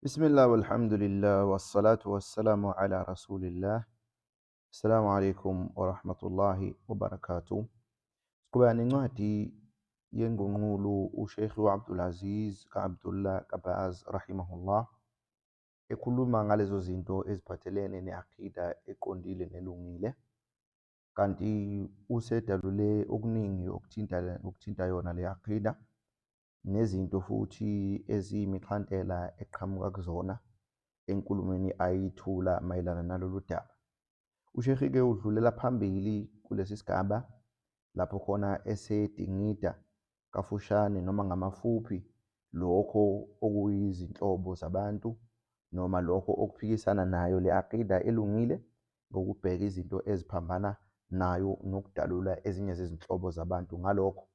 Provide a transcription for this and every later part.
Bismillah walhamdulillah wassalatu wassalamu ala rasulillah. Assalamu alaikum wa rahmatullahi wa barakatuh. Siqhubeka nencwadi yengunqulu uSheikh u-Abdulaziz ka-Abdullah Kabaz rahimahullah, ekhuluma ngalezo zinto eziphathelene ne-aqida eqondile nelungile, kanti usedalule okuningi okuthinta yona le aqida nezinto futhi eziyimixhantela eqhamuka kuzona enkulumweni ayithula mayelana nalolu daba. USheikh-ke udlulela phambili kulesi sigaba lapho khona esedingida kafushane noma ngamafuphi lokho okuyizinhlobo zabantu noma lokho okuphikisana nayo le aqida elungile, ngokubheka izinto eziphambana nayo nokudalula ezinye zezinhlobo zabantu ngalokho.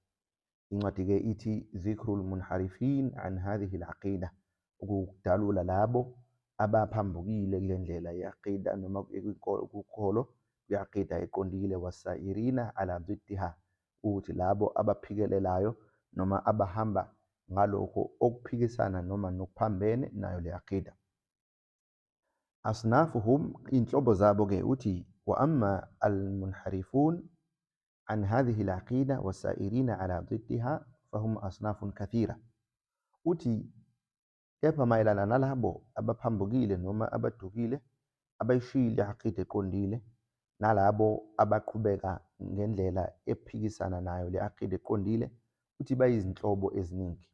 Incwadi-ke ithi Dhikrul Munharifin an hadhihi al-aqida, ukudalula labo abaphambukile kule ndlela ye-aqida noma kukholo kwi-aqida eqondile, wasairina ala diddiha, ukuthi labo abaphikelelayo noma abahamba ngalokho okuphikisana noma nokuphambene nayo le aqida. Asnafuhum, inhlobo zabo-ke uthi wa amma al-munharifun an hadhihi al-aqida wasairina ala diddiha fahum asnafun kathira. Uthi kepha mayelana nalabo abaphambukile noma abadukile abayishiyile i-aqida eqondile nalabo abaqhubeka ngendlela ephikisana nayo le aqida eqondile, uthi bayizinhlobo eziningi.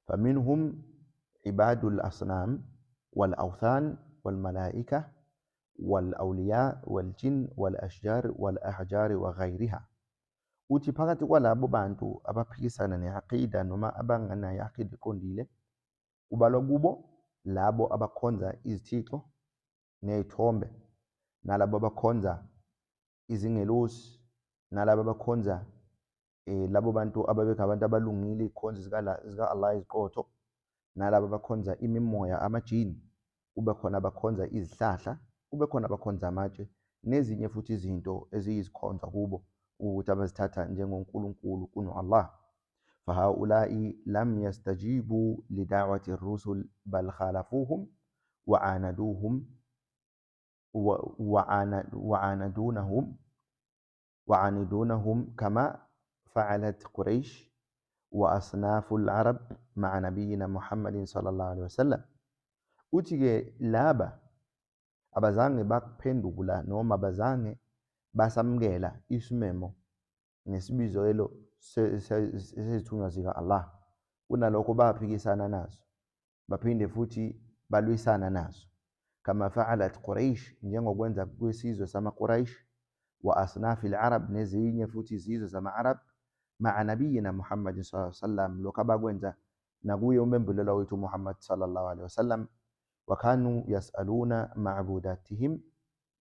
Faminhum ibadul asnam wal awthan wal malaika wal awliya wal jin wal ashjar wal ahjar wa ghayriha. Uthi phakathi kwalabo bantu abaphikisana ne-aqida noma abanganayo i-aqida eqondile, kubalwa kubo labo abakhonza izithixo ney'thombe, nalabo abakhonza izingelosi, nalabo abakhonza labo bantu ababengabantu abalungile, iy'khonzi zika-Allah eziqotho, nalabo abakhonza imimoya, amajini, kube khona abakhonza izihlahla, kube khona abakhonza amatshe, nezinye futhi izinto eziyizikhonza kubo ukuthi abazithatha njengonkulunkulu kuno-Allah. Fahaulai lam yastajibu lidawati rusul bal khalafuhum wa'anaduhum wa'anidunahum kama fa'alat Quraysh wa asnaful Arab ma'a nabiyina Muhammadin sallallahu alaihi wasallam. Uthi-ke laba abazange bakuphendula noma abazange basamukela isimemo nesibizelo sezithunywa zika-Allah, kunalokho baphikisana nazo baphinde futhi balwisana nazo. Kama fa'alat Quraysh, njengokwenza kwesizwe samaQuraysh, wa asnafil Arab, nezinye futhi izizwe zama-Arab, ma'a nabiyina Muhammad sallallahu alaihi wasallam, lokho abakwenza nakuye umembulelwa wethu Muhammad sallallahu alaihi wasallam. Wakanu yasaluna ma'budatihim,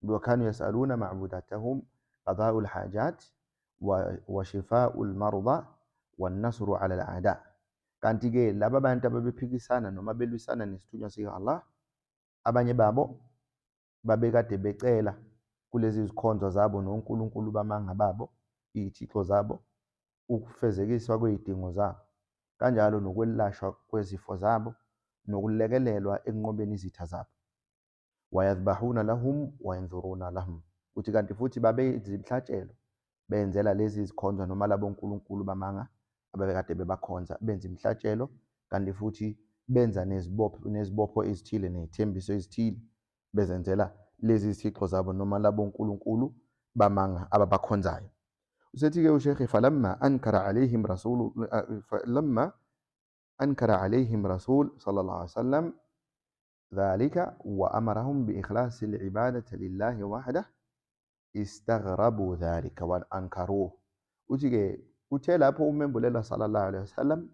wakanu yasaluna ma'budatahum qada'ul hajat wa shifa'ul marda wan nasru 'ala al-a'da. Kanti-ke laba bantu ababephikisana noma belwisana nesithunywa sika-Allah, abanye babo babekade becela kulezi zikhonzo zabo nonkulunkulu bamanga babo, iy'thixo zabo, ukufezekiswa kwey'dingo zabo, kanjalo nokwelashwa kwezifo zabo, nokulekelelwa ekunqobeni izitha zabo. Wayadhbahuna lahum wayanzuruna lahum, uthi kanti futhi babenza imihlatshelo benzela lezi zikhonzo noma labo nkulunkulu bamanga ababekade bebakhonza, benza imihlatshelo kanti futhi benza nezibopho ezithile ney'thembiso ezithile bezenzela lezi zithixo zabo noma labo nkulunkulu bamanga ababakhonzayo. Usethi-ke uSheikh falamma ankara alaihim rasul, falamma ankara alaihim rasul sallallahu alaihi wasallam dhalika wa amarahum bi ikhlasi al-ibadati lillahi wahdah istaghrabu dhalika wa ankaruhu. Uthi-ke uthe lapho umembulela sallallahu alaihi wasallam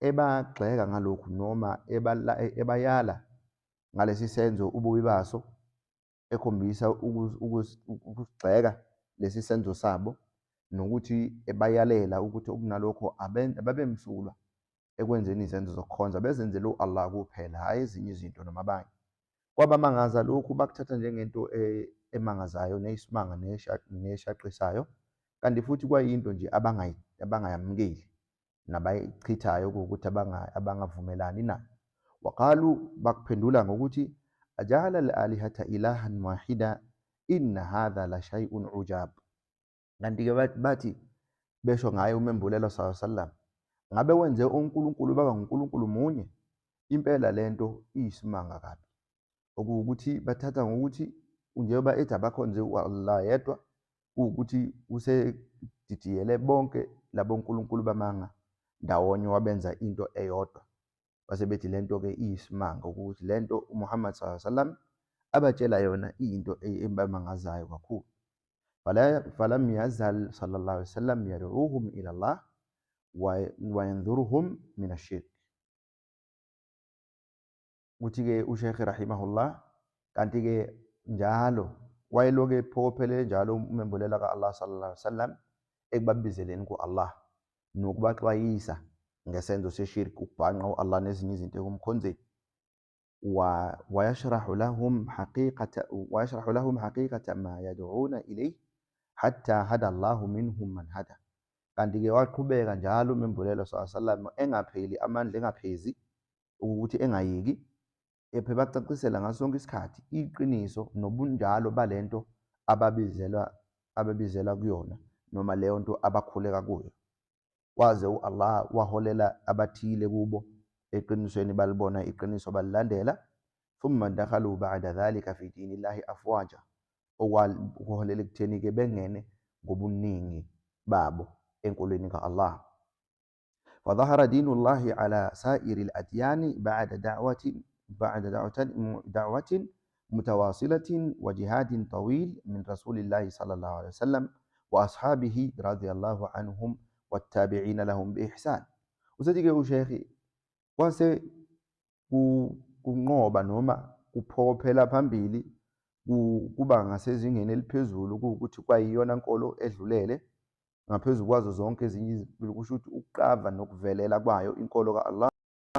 ebagxeka ngalokhu noma ebayala ngalesi senzo ububi baso, ekhombisa ukugxeka lesi senzo sabo, nokuthi ebayalela ukuthi okunalokho ababemsulwa ekwenzeni izenzo zokukhonza, bezenzele u-Allah kuphela, hhayi ezinye izinto noma abanye. Kwabamangaza lokhu, bakuthatha njengento emangazayo neyisimanga neshaqisayo, kanti futhi kwayinto nje abangayamukeli nabayichithayo, ukuthi abangavumelani nayo. Waqalu, bakuphendula ngokuthi aja'ala al-alihata ilahan wahida inna hadha la shay'un ujab. Kanti-ke bathi besho ngaye umembulelwa sallallahu alaihi wasallam, ngabe wenze onkulunkulu baba nguNkulunkulu munye? Impela lento iyisimanga kabi. Okuwukuthi bathatha ngokuthi njengoba ethi abakhonze u-Allah yedwa, kuwukuthi usedidiyele bonke labo nkulunkulu bamanga ndawonye wabenza into eyodwa. Base bethi lento-ke iyisimanga, ukuthi lento uMuhammad sallallahu alaihi wasallam abatshela yona iyinto ebamangazayo kakhulu. Falam yazal sallallahu alaihi wasallam yad'uhum ila Allah wa yanzurhum min ash-shirk. Kuthi-ke uSheikh rahimahullah, kanti-ke njalo wayeloku ephokophelele njalo umembulela ka-Allah sallallahu alaihi wasallam ekubabizeleni ku-Allah nokubaxwayisa ngesenzo seshirk, ukubhanqa u-Allah nezinye izinto ekumkhonzeni. ويشرح لهم حقيقة ما يدعون إليه حتى هدى الله منهم من هدى. Kanti-ke waqhubeka njalo umembulelo sallallahu alaihi wasallam engapheli amandla, engaphezi ukuthi engayeki, ephe bacacisela ngaso sonke isikhathi iqiniso nobunjalo balento ababizelwa kuyona noma leyo nto abakhuleka kuyo, waze u-Allah waholela abathile kubo eqinisweni, balibona iqiniso balilandela. Thumma dakhalu ba'da dhalika fi dinillahi afwaja, okuholela ekutheni-ke bengene ngobuningi babo enkolweni ka-Allah. Fadhahara dinullahi ala sa'iri al-adyani ba'da da'watin mutawasilatin wa jihadin tawil min rasulillahi sallallahu alayhi wasallam wa ashabihi radiyallahu anhum wattabi'ina lahum bi ihsan. Usethi-ke uShekhi kwase kunqoba noma kuphokophela phambili kuba ngasezingeni eliphezulu, kuwukuthi kwayiyona nkolo edlulele ngaphezu kwazo zonke ezinye izimpilo, kusho ukuthi ukuqava nokuvelela kwayo inkolo ka-Allah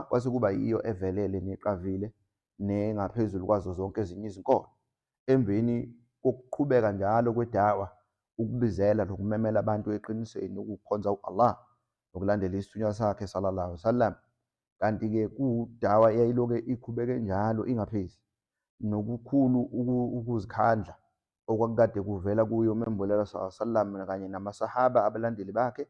kwase kuba yiyo evelele neqavile nengaphezulu kwazo zonke ezinye izinkolo, emveni kokuqhubeka njalo kwedawa, ukubizela nokumemela abantu eqinisweni ukukhonza u-Allah nokulandela isithunywa sakhe sallallahu alaihi wasallam. Kanti-ke kudawa eyayilokhu iqhubeke njalo ingaphezi, nokukhulu ukuzikhandla okwakukade kuvela kuye umembulela sallallahu alaihi wasallam kanye namasahaba, abalandeli bakhe,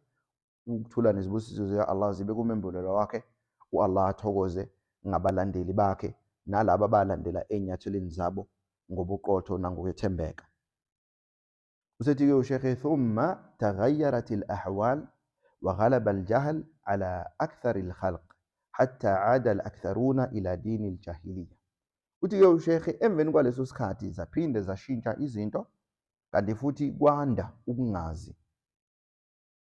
ukuthula nezibusiso zika-Allah zibe kumembulelwa wakhe, u-Allah athokoze ngabalandeli bakhe nalabo abalandela ey'nyathelweni zabo ngobuqotho nangokwethembeka. Usethi-ke uShekhe thumma taghayyarat al-ahwal wa ghalaba al-jahl ala akthar al-khalq hatta aada al-aktharuna ila dini al-jahiliya. Uthi-ke uShekhe emveni kwaleso sikhathi zaphinde zashintsha izinto, kanti futhi kwanda ukungazi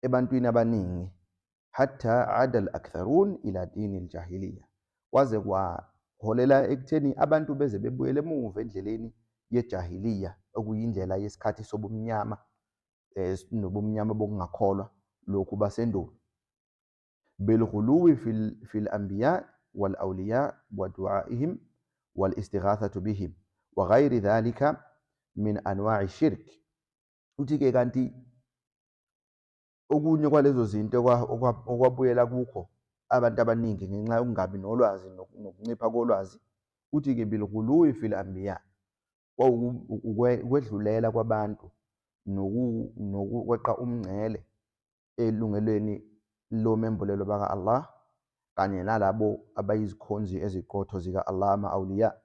ebantwini abaningi, hatta aada al-aktharun ila dini al-jahiliya, kwaze kwaholela ekutheni abantu beze bebuyele emuva endleleni yejahiliya, okuyindlela yesikhathi sobumnyama, nobumnyama bokungakholwa lokhu basendulo. Bilghuluwi fil anbiya wal awliya wa du'aihim wal istighathatu bihim wa ghayri dhalika min anwa'i shirk. Uthi-ke kanti okunye kwalezo zinto okwabuyela kukho abantu abaningi ngenxa yokungabi nolwazi nokuncipha kolwazi, uthi-ke bilghuluwi fil anbiya, kwawukwedlulela kwabantu nokweqa umngcele elungelweni lomembulelo baka-Allah kanye nalabo abayizikhonzi eziqotho zika-Allah, ama-awliya.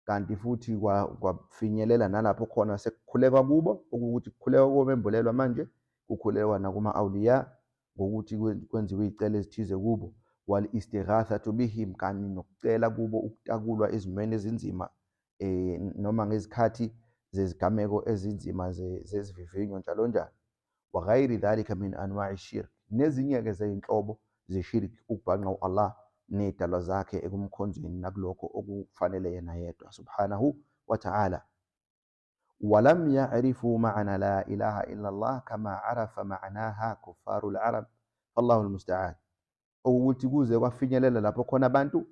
Kanti futhi kwafinyelela nalapho khona sekukhulekwa kubo, okuwukuthi kukhulekwa komembulelwa manje kukhulekwa nakuma-awliya ngokuthi kwenziwe iy'celo ezithize kubo, wal-istighathatu bihim, kanye nokucela kubo ukutakulwa ezimweni ezinzima, noma ngezikhathi zezigameko ezinzima zezivivinyo njalo njalo. Wa ghayri dhalika min anwa'i shirk, nezinye-ke zey'nhlobo zeshirk, ukubhanqa u-Allah ney'dalwa zakhe ekumkhonzeni nakulokho okufanele yena yedwa subhanahu wa ta'ala. Walam ya'rifu ma'na la ilaha illa Allah kama arafa ma'naha kuffaru al-arab fallahu al-musta'an. Okuwukuthi kuze kwafinyelela lapho khona abantu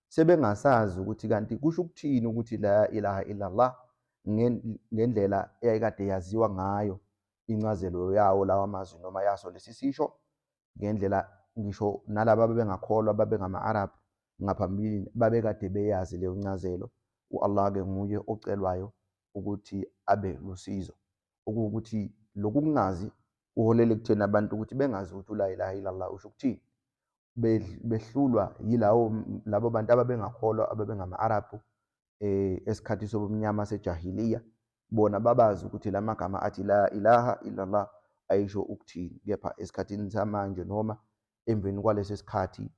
sebengasazi ukuthi kanti kusho ukuthini ukuthi la ilaha illa Allah ngendlela eyayikade yaziwa ngayo incazelo yawo lawa mazwi noma yaso lesi sisho, ngendlela ngisho nalaba ababengakholwa babengama-Arab. ngaphambilini babekade beyazi leyo ncazelo. U-Allah-ke nguye ocelwayo ukuthi abe lusizo, okuwukuthi lokhu kungazi kuholela ekutheni abantu ukuthi bengazi ukuthi u-la ilaha illallah usho ukuthini. Behlulwa yilawo labo bantu ababengakholwa ababengama-Arabhu esikhathi sobumnyama sejahiliya, bona babazi ukuthi la magama athi la ilaha illallah ayisho ukuthini. Kepha esikhathini samanje noma emveni kwalesi sikhathi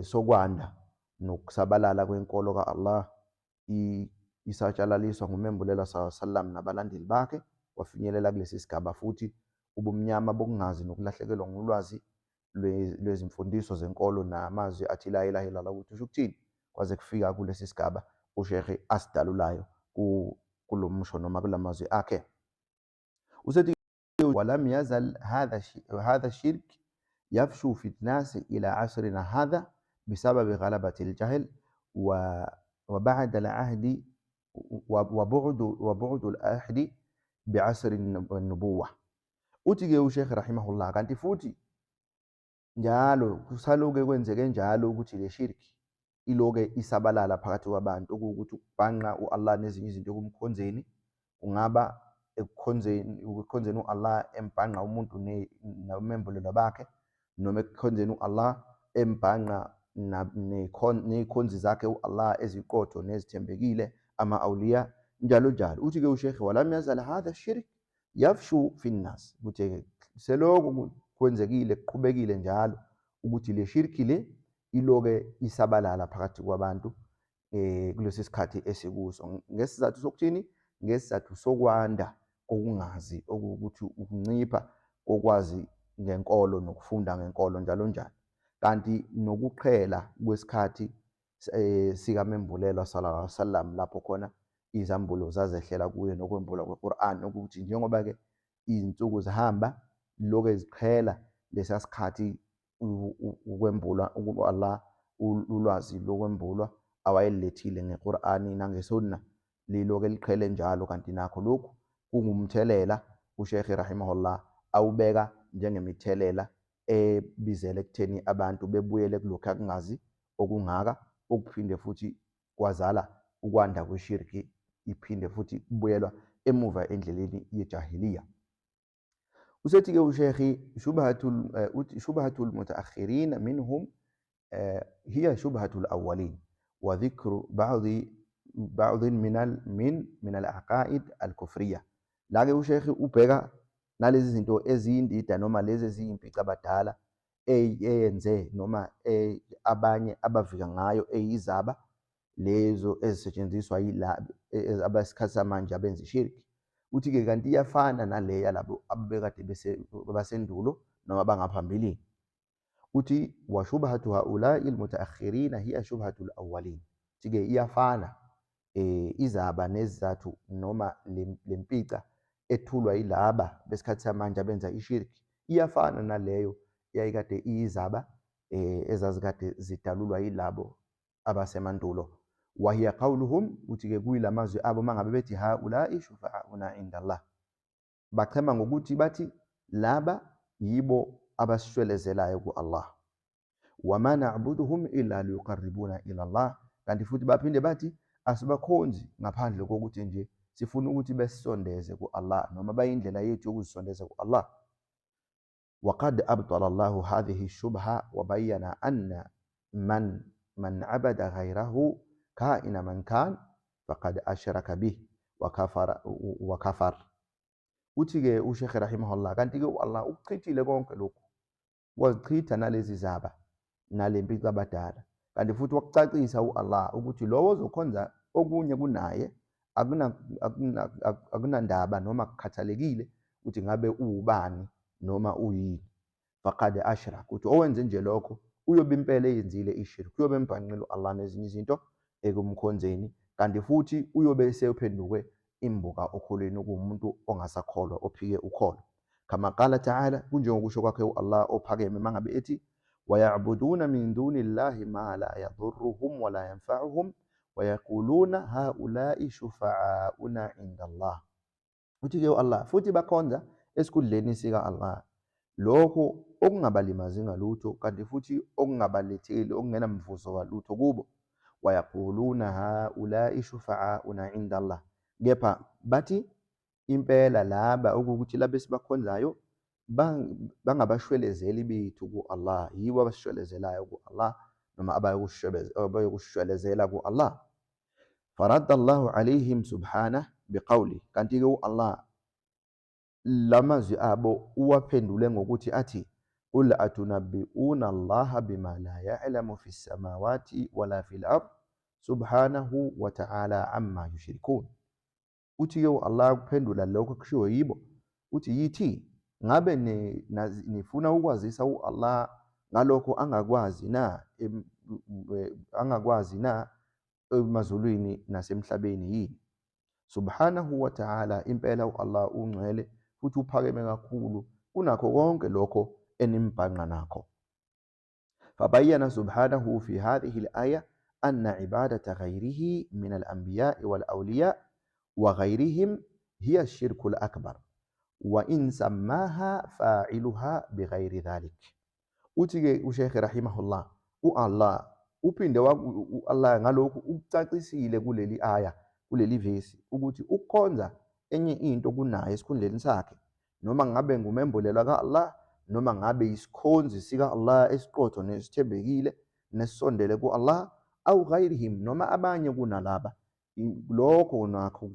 sokwanda nokusabalala kwenkolo ka-Allah isatshalaliswa ngumembulelwa sallallahu alaihi wasallam nabalandeli bakhe, kwafinyelela kulesi sigaba futhi ubumnyama bokungazi nokulahlekelwa ngulwazi lwezimfundiso zenkolo namazwi athi la ilaha illallah ukuthi usho ukuthini, kwaze kufika kulesi sigaba ushekhe asidalulayo kulo musho noma kulamazwi akhe. Usethi walam yazal hadha shirk yafshu fi nnasi ila asrina hadha bisababi ghalabati aljahl wa ba'da alahdi wa bu'du alahdi bi'asri an-nubuwah. Uthi-ke uSheikh rahimahullah, kanti futhi njalo kusaloke kwenzeke njalo ukuthi le shirki iloke isabalala phakathi kwabantu, okuwukuthi ukubhanqa u-Allah nezinye izinto ekumkhonzeni, kungaba ekukhonzeni u-Allah embhanqa umuntu nabemembulelwa bakhe, noma ekukhonzeni u-Allah embhanqa ney'khonzi zakhe u-Allah eziqotho nezithembekile, ama-awliya, njalo njalo. Uthi-ke uSheikh walam yazal hadha shirk yafshu fi nnas, ukuthi-ke selokhu kwenzekile kuqhubekile njalo ukuthi le shirki le iloke isabalala phakathi kwabantu kulesi sikhathi esikuso. Ngesizathu sokuthini? Ngesizathu sokwanda kokungazi, okuwukuthi ukuncipha kokwazi ngenkolo nokufunda ngenkolo njalo njalo, kanti nokuqhela kwesikhathi sikamembulelwa sallallahu alaihi wasallam, lapho khona izambulo zazehlela kuye nokwembulwa kweQur'an, ukuthi njengoba-ke izinsuku zihamba lokho ziqhela lesa sikhathi ukwembulwa u-Allah ulwazi lokwembulwa awayelilethile ngeQur'ani nangeSunna liloke liqhele njalo. Kanti nakho lokhu kungumthelela uSheikh rahimahullah awubeka njengemithelela ebizele ekutheni abantu bebuyele kulokhu akungazi okungaka, okuphinde futhi kwazala ukwanda kweshirki, iphinde futhi kubuyelwa emuva endleleni yejahiliya. Usethi-ke uSheikh shubhatul mutaakhirin minhum hiya shubhatul awwalin wa dhikru ba'd min al-aqaid al-kufriya. La-ke uSheikh ubheka nalezi zinto eziyindida noma lezi eziyimpicabadala eyenze noma abanye abavika ngayo eyizaba lezo ezisetshenziswa yilabo abesikhathi samanje abenza ishirki. Uthi-ke kanti iyafana naleya labo ababekade basendulo noma bangaphambilini. Uthi washubhatu haulai almutaakhirina hiya shubhatu alawwalin. Uthi-ke iyafana izaba nezizathu noma lempica ethulwa yilaba besikhathi samanje abenza ishirki iyafana naleyo eyayikade iyizaba ezazikade zidalulwa yilabo abasemandulo. Wahiya qawluhum, uthi-ke kuyilamazwi abo mangabe bethi haulai shufa'auna inda Allah, bachema ngokuthi bathi laba yibo abasishwelezelayo ku-Allah. Wama na'buduhum illa liyuqarribuna ila Allah, kanti futhi baphinde bathi asibakhonzi ngaphandle kokuthi nje sifuna ukuthi besisondeze ku-Allah, noma bayindlela yethu yokuzisondeza ku-Allah. Waqad abtala Allahu hadhihi shubha wabayyana anna man abada ghayrahu kaina man kan faqad ashraka bih wa kafar. Uthi-ke uSheikh rahimahullah, kanti-ke u-Allah ukuchithile konke lokhu, wazichitha nalezi zaba nalempica abadala, kanti futhi wakucacisa u-Allah ukuthi lowo ozokhonza okunye kunaye akunandaba noma kukhathalekile ukuthi ngabe uwubani noma uyini, faqad ashrak, ukuthi owenze nje lokho uyobe impela eyenzile ishirk, uyobe embhanqile u-Allah nezinye izinto ekumkhonzeni, kanti futhi uyobe esephenduke imbuka okholweni, okuwumuntu ongasakholwa ophike ukholo. Kama qala ta'ala, kunjengokusho kwakhe u-Allah ophakeme mangabe ethi waya'buduna min dunillahi ma la yadurruhum wa la yanfa'uhum wayaquluna haula'i shufa'auna inda Allah. Uthi ke u-Allah futhi bakhonza esikhundleni sika Allah lokho okungabalimazi ngalutho kanti futhi okungabaletheli okungenamvuzo walutho kubo. Wayaquluna haulai shufaauna inda Allah, kepha bathi impela laba okuwukuthi laba esibakhonzayo bangabashwelezeli bethu ku-Allah, yibo abasishwelezelayo ku-Allah noma abayokushwelezela ku-Allah. Faradda Allahu alayhim subhanah biqawli, kanti-ke u-Allah lamazwi abo uwaphendule ngokuthi athi qul atunabbi'una Allaha bima la ya'lamu fi samawati wala fil ard subhanahu wa ta'ala amma yushrikun. Uthi-ke u-Allah kuphendula lokho kushiwo yibo, uthi yithi ngabe nifuna ukwazisa u-Allah ngalokho angakwazi na angakwazi na emazulwini nasemhlabeni yini? Subhanahu wa ta'ala, impela u-Allah ungcwele futhi uphakeme kakhulu kunakho konke lokho enimbhanqa nakho. Fabayyana subhanahu fi hadhihi al-aya anna ibadata ghayrihi min al-anbiya'i wal-awliya wa ghayrihim hiya ash-shirku al-akbar wa in sammaha fa'iluha bighayri dhalik. Uthi-ke uSheikh rahimahullah, u-Allah uphinde u-Allah ngalokhu ukucacisile kuleli aya, kuleli vesi ukuthi ukukhonza enye into kunaye esikhundleni sakhe noma ngabe ngumembulelwa ka-Allah noma ngabe isikhonzi sika-Allah esiqotho nesithembekile nesisondele ku-Allah au ghairihim noma abanye kunalaba, lokho nakho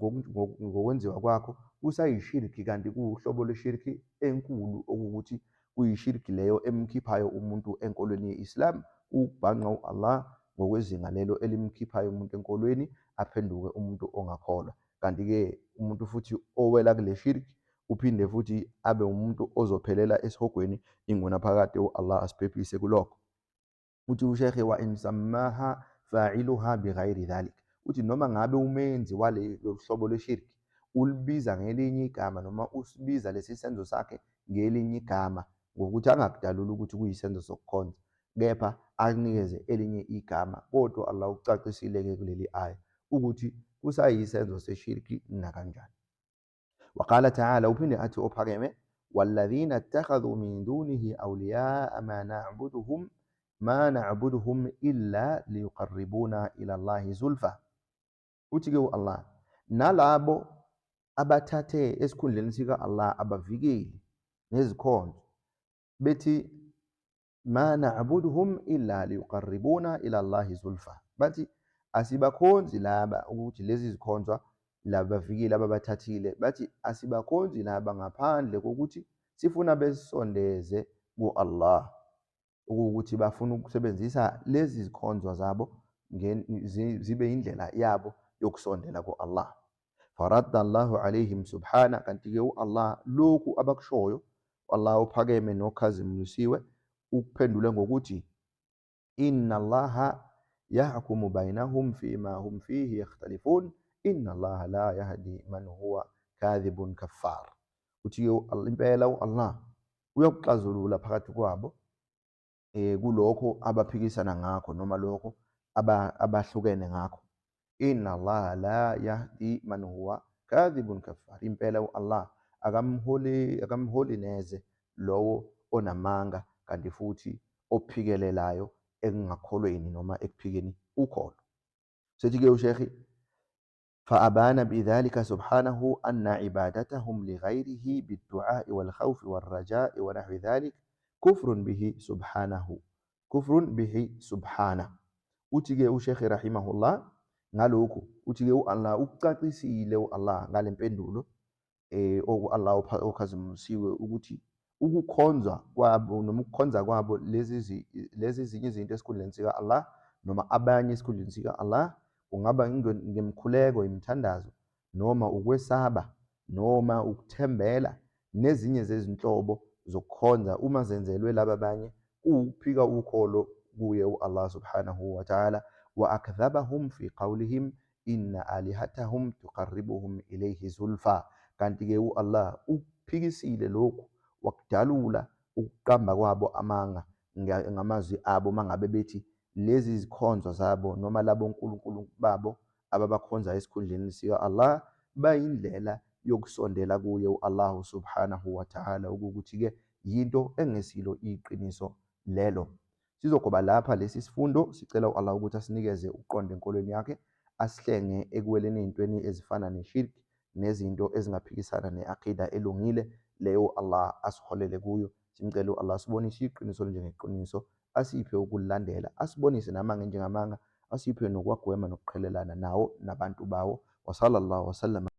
ngokwenziwa kwakho kusayishirki kanti kuwuhlobo lweshirki enkulu okuwukuthi kuyishirki leyo emkhiphayo umuntu enkolweni ye-Islam, ukubhanqa u-Allah ngokwezinga lelo elimkhiphayo umuntu enkolweni aphenduke umuntu ongakholwa. Kanti-ke umuntu futhi owela kule shirki uphinde futhi abe umuntu ozophelela esihogweni ingunaphakade, u-Allah asiphephise kulokho. Uthi ushekhe wa in sammaha fa'iluha bighairi dhalik, uthi noma ngabe umenzi walolu hlobo lweshirki ulibiza ngelinye igama noma usibiza lesi senzo sakhe ngelinye igama ngokuthi angakudaluli ukuthi kuyisenzo sokukhonza kepha akunikeze elinye igama, kodwa Allah ucacisile-ke kuleli aya ukuthi kusayisenzo seshirki nakanjani. Waqala ta'ala, uphinde athi ophakeme, walladhina ittakhadhu min dunihi awliyaa ma na'buduhum illa liyuqarribuna ila Allahi zulfa. Uthi-ke u-Allah, nalabo abathathe esikhundleni sika-Allah abavikeli nezikhonzo bethi ma na'buduhum illa liyuqarribuna ila Allahi zulfa, bathi asibakhonzi laba ukuthi lezi zikhonzwa labavikeli ababathathile, bathi asibakhonzi laba ngaphandle kokuthi sifuna besondeze ku-Allah, ukuthi bafuna ukusebenzisa lezi zikhonzwa zabo zibe indlela yabo yokusondela ku-Allah. Faradda Allahu alayhim subhana, kanti-ke u-Allah lokhu abakushoyo Allah ophakeme nokhazimulisiwe ukuphendule ngokuthi inna Allaha yahkumu bainahum fima hum fihi yakhtalifun inna Allaha la yahdi man huwa kadhibun kaffar. Uthi-ke impela u-Allah uyakuxazulula phakathi kwabo kulokho abaphikisana ngakho noma lokho abahlukene ngakho. Inna Allaha la yahdi man huwa kadhibun kaffar, impela u-Allah akamholi neze lowo onamanga kanti futhi ophikelelayo ekungakholweni noma ekuphikeni ukholo. Sethi-ke uShekhi فأبان بذلك سبحانه أن عبادتهم لغيره بالدعاء والخوف والرجاء ونحو ذلك كفر به سبحانه كفر به سبحانه. Uthi-ke uShekhe rahimahullah ngalokhu, uthi-ke u-Allah ukucacisile u-Allah ngale mpendulo oku-Allah okhazimulisiwe ukuthi ukukhonzwa kwabo noma ukukhonza kwabo lezi zinye izinto esikhundleni sika-Allah noma abanye esikhundleni sika-Allah kungaba ngemkhuleko, imithandazo noma ukwesaba noma ukuthembela nezinye zezinhlobo zokukhonza uma zenzelwe laba abanye kuwukuphika ukholo kuye u-Allah subhanahu wa ta'ala. Wa akdhabahum fi qawlihim inna alihatahum tuqarribuhum ilayhi zulfa, kanti-ke u-Allah ukuphikisile lokhu wakudalula ukuqamba kwabo amanga ngamazwi abo mangabe bethi lezi zikhonzwa zabo noma labo nkulunkulu babo ababakhonza esikhundleni sika-Allah bayindlela yokusondela kuye u-Allah subhanahu wa ta'ala, ukuthi-ke Yinto engesilo iqiniso lelo. Sizogoba lapha lesi sifundo, sicela u-Allah ukuthi asinikeze ukuqonda enkolweni yakhe, asihlenge ekuweleni ey'ntweni ezifana ne-shirk nezinto ezingaphikisana ne-aqida elungile leyo u-Allah asiholele kuyo. Simcela u-Allah asibonise iqiniso njengeqiniso, asiphe ukulilandela, asibonise namanga enjengamanga, asiphe nokuwagwema nokuqhelelana nawo nabantu bawo. Wa sallallahu wasallam.